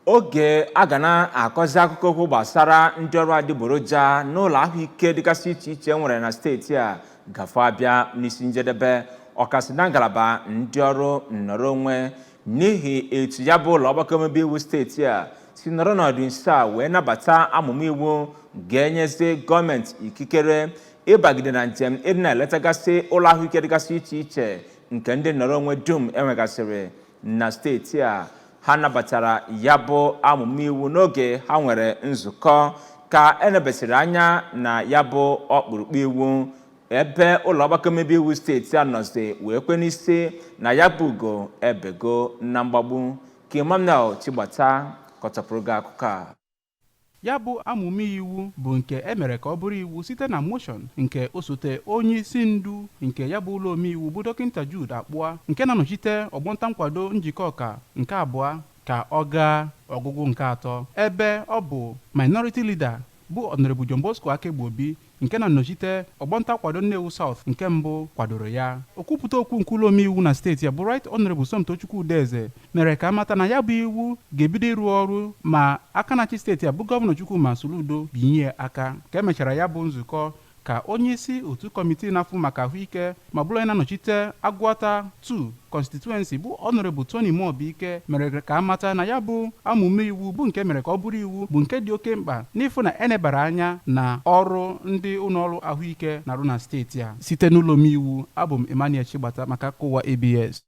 Oge a ga na-akọzi akụkọ okwu gbasara ndị ọrụ adịgboroja n'ụlọ ahụike dịgasị iche iche nwere na steeti a gafe abịa n'isi njedebe, ọkasị na ngalaba ndị ọrụ nnọrọ onwe, n'ihi etu ya bụ ụlọ ọgbakọ omebe iwu steeti a si nọrọ n'ọdị nso a wee nabata amụma iwu ga-enyezi gọọmenti ikikere ịbagide na njem ịdị na-eletagasị ụlọ ahụike dịgasị iche iche nke ndị nnọrọ onwe dum enwegasịrị na steeti a. Ha nabatara ya bụ amụma iwu n'oge ha nwere nzukọ ka enebesịrị anya na ya bụ ọkpụrụkpụ iwu, ebe ụlọ ọgbakọ omebe iwu steeti a nọzi wee kwe n'isi na ya bụ ugo ebego na mgbagbu. Ka Emmanuel Chigbata kọtọpụrụ gị akụkọ a. Ya bụ amụma iwu bụ nke e mere ka ọ bụrụ iwu site na motion nke osote onye isi ndu nke ya bụ ụlọ omeiwu, bụ Dọkịta Jude Akpụa, nke na-anọchite ọgbọnta nkwado Njikọ Ọka nke abụọ, ka ọ gaa ọgụgụ nke atọ, ebe ọ bụ minority leader, bụ Honorable John Bosco Akegbuobi, nke na-anọchite ọgbọnta nkwado Nnewi South nke mbụ, kwadoro ya. Okwupụta okwu nke ụlọ omeiwu na steeti ya, bụ Right Honorable Somtochukwu Udeze, mere ka amata na ya bụ iwu ga-ebido ịrụ ọrụ ma aka na-achị steeti a, bụ Gọvanọ Chukwuma Soludo, binye aka. Ka emechara ya bụ nzukọ, ka onye isi otu kọmitii na-afụ maka ahụike ma bụrụ onye na-anọchite Agụata 2 constituency, bụ Honorable Tony Muobike, mere ka amata na ya bụ amụma iwu bụ nke mere ka ọ bụrụ iwu bụ nke dị oke mkpa n'ịfụ na enebara anya na ọrụ ndị ụlọọrụ ahụike na-arụ na steeti a. Site n'ụlọ omeiwu, abụ m Emmanuel Chigbata maka akụkọ ụwa ABS.